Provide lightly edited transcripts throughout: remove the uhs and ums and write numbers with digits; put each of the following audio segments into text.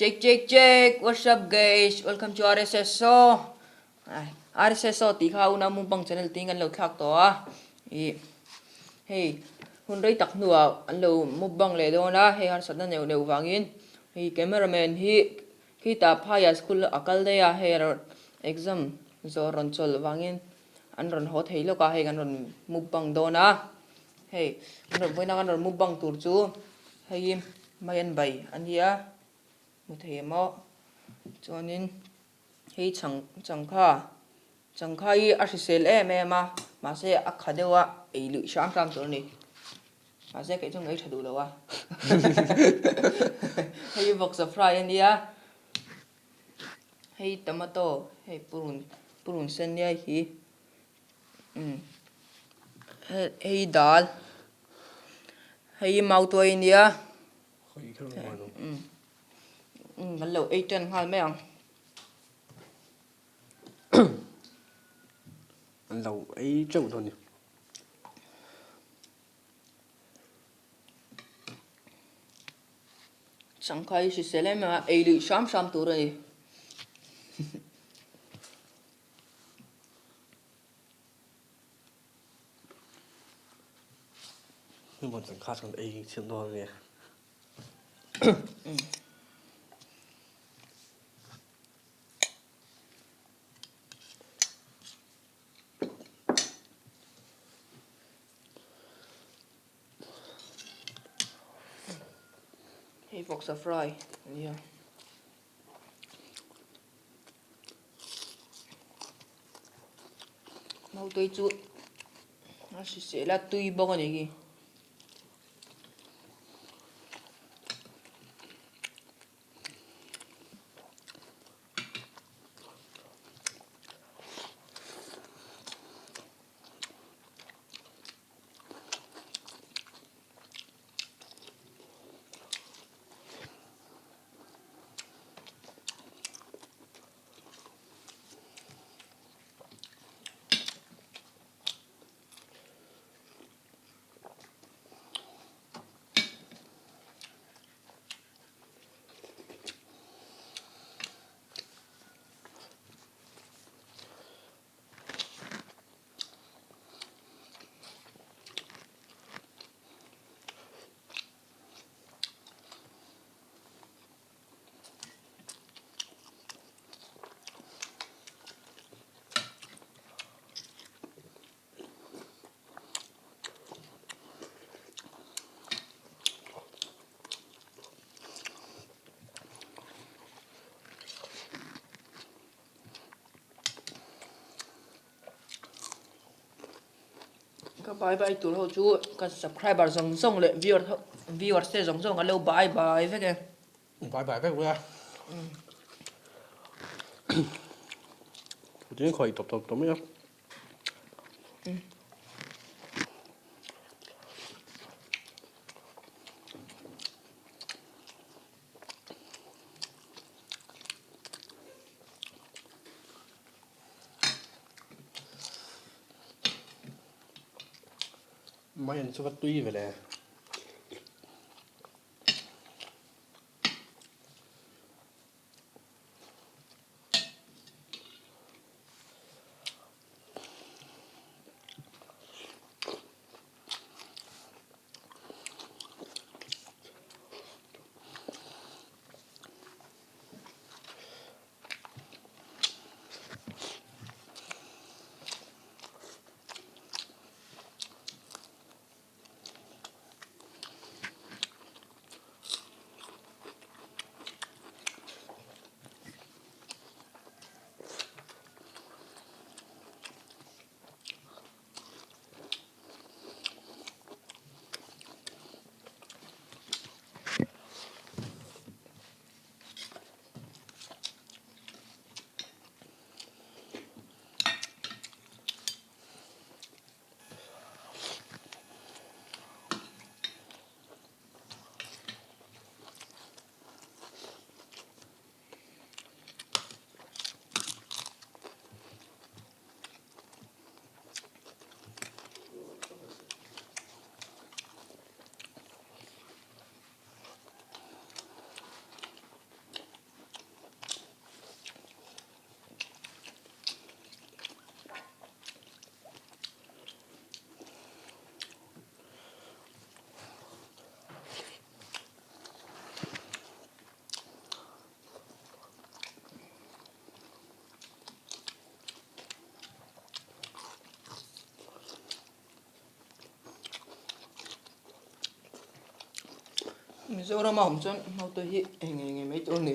Check check check what's up guys welcome to RSSO RSSO tih kha unau mukbang channel tiin kan lo thlak tawh a ih hei hun rei tak hnuah an lo mukbang leh dawn a hei harsatna neuh neuh vangin hei cameraman hi khitah phaiah school a kal daih a hei exam zawh rawn chawlh vangin an rawn haw thei lawk a hei kan rawn mukbang dawn a hei an rawn vawiin a kan rawn mukbang tur chu hei hi mai an bai a nia hmu thei em aw chuanin hei chhang changkha changkha hi a hrisel em em a mahse a kha deuh a ei luih hram hram tur a ni mahse kei chuan ka ei tha duh lo a hei hi vawksa fry a nia. Hei tomato hei purun purun sen nia hi umm hei dal hei mautuai ania umm kan lo ei tan nghal mai ang. An lo ei teuh dawn a ni. Changkha hi hrisel em em a, ei luih hram hram tur a ni. Heng pawh changkha chuan ei chhiat dawn a nia. Hei vawksa fry a nia. Nautei chu a hrisel a tui bawk a ni khi. Ka bye bye tur ho chu ka subscriber zawng zawng leh viewer ho viewers te zawng zawng an lo bye bye vek e. Bye bye vek ula. Tin khawih tawp tawp tawh mai a. Mai an chu va tui ve le. Mizorama awm chuan naute hi ei ngei ngei mai tur a ni.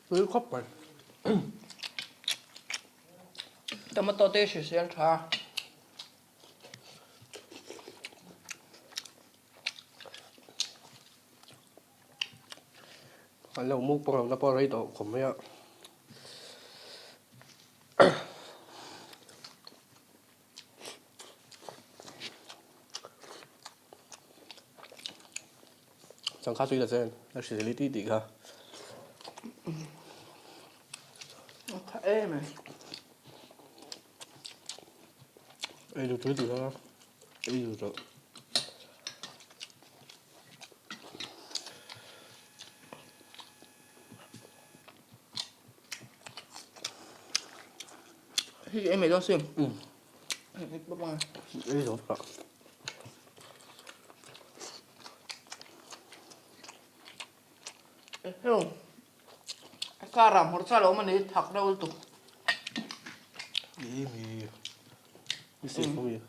Tui khawp mai. Tomato te hrisel tha. An lo muk pawh lohna pawh rei tawh khawp mai a. Changkha tui ta chen a hrisel i tih tih kha. A tha em e. Ei duh tui tih kha ei duh tawh. Hei ei mai dawn sin. Ei zo tak. Heo. Car ah hmawrh chal a awm a ni thak deuh lutuk. Ih mi i safe a mi.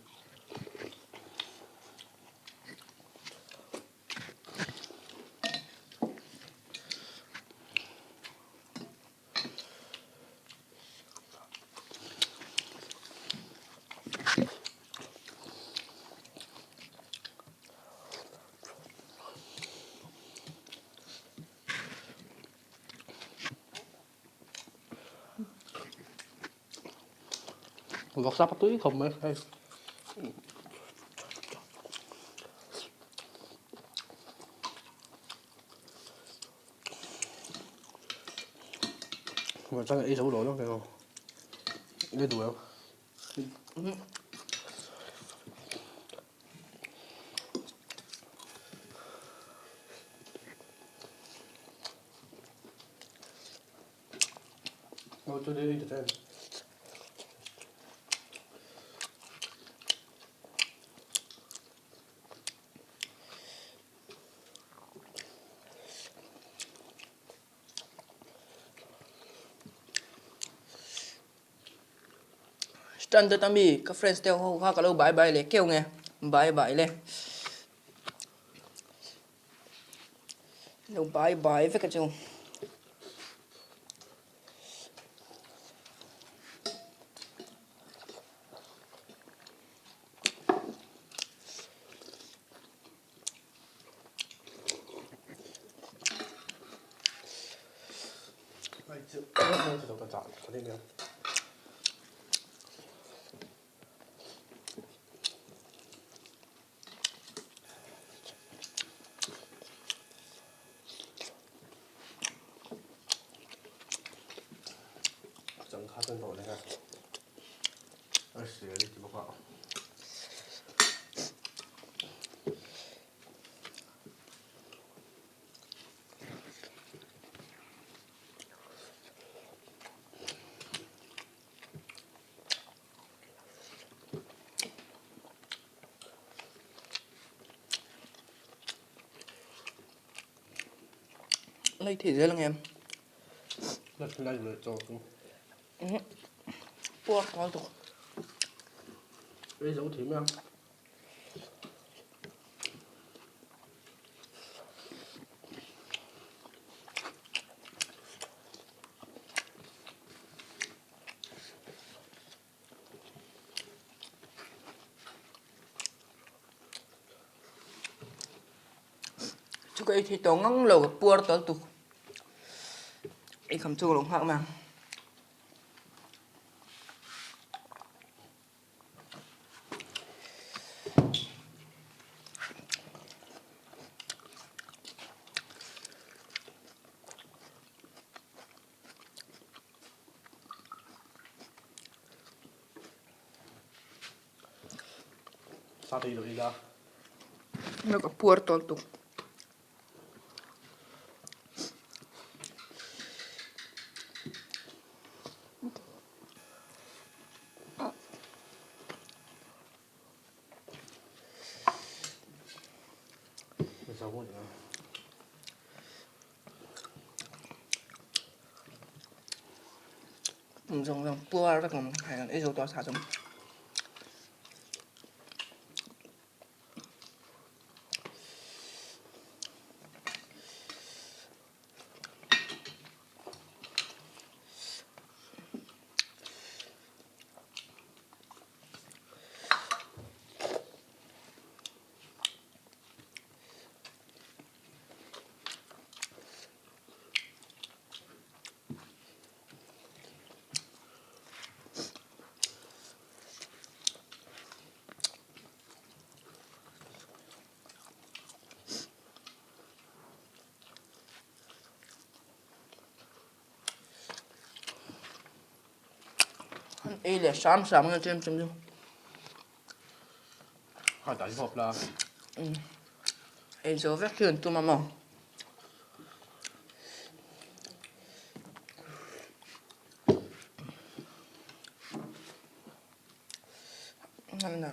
Vawksa pa tui khawp mai hei. Vawksa ei zo lo lo kei Ei duh em? Standard ami ka friends te ho kha ka lo bye bye leh keuh nge bye bye le lo bye bye vek a chu. Lấy thịt dễ lắm em. Puak có tục. Ei zo thim a. Chu ka ei thei tawh ngang lo ka puar tawh lutuk. Ei kham chu ka lo nghak mai ang. Sa thei lo ila. Ka puar tawh lutuk. Pum zawng zawng puar vek ang hei kan ei zo tawh a sa chu. Ei leh hram hram ang a chem chem chu. Kha dai hawp la. Ei zo vek hi an tum a maw. Nana.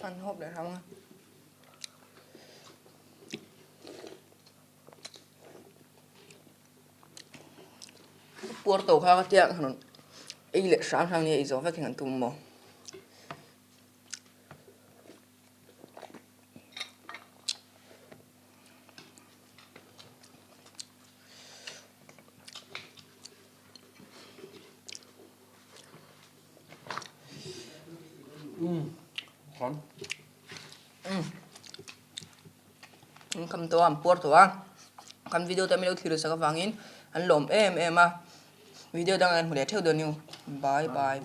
An hawp leh hram a. Puar to kha ka tia han ei leh hram hram nia ei zawh vek hi han tum maw. An kham tawh a an puar tawh a kan video te min lo thlir sak avangin an lawm em em a video dangah an hmu leh theuh dawn a ni bye bye.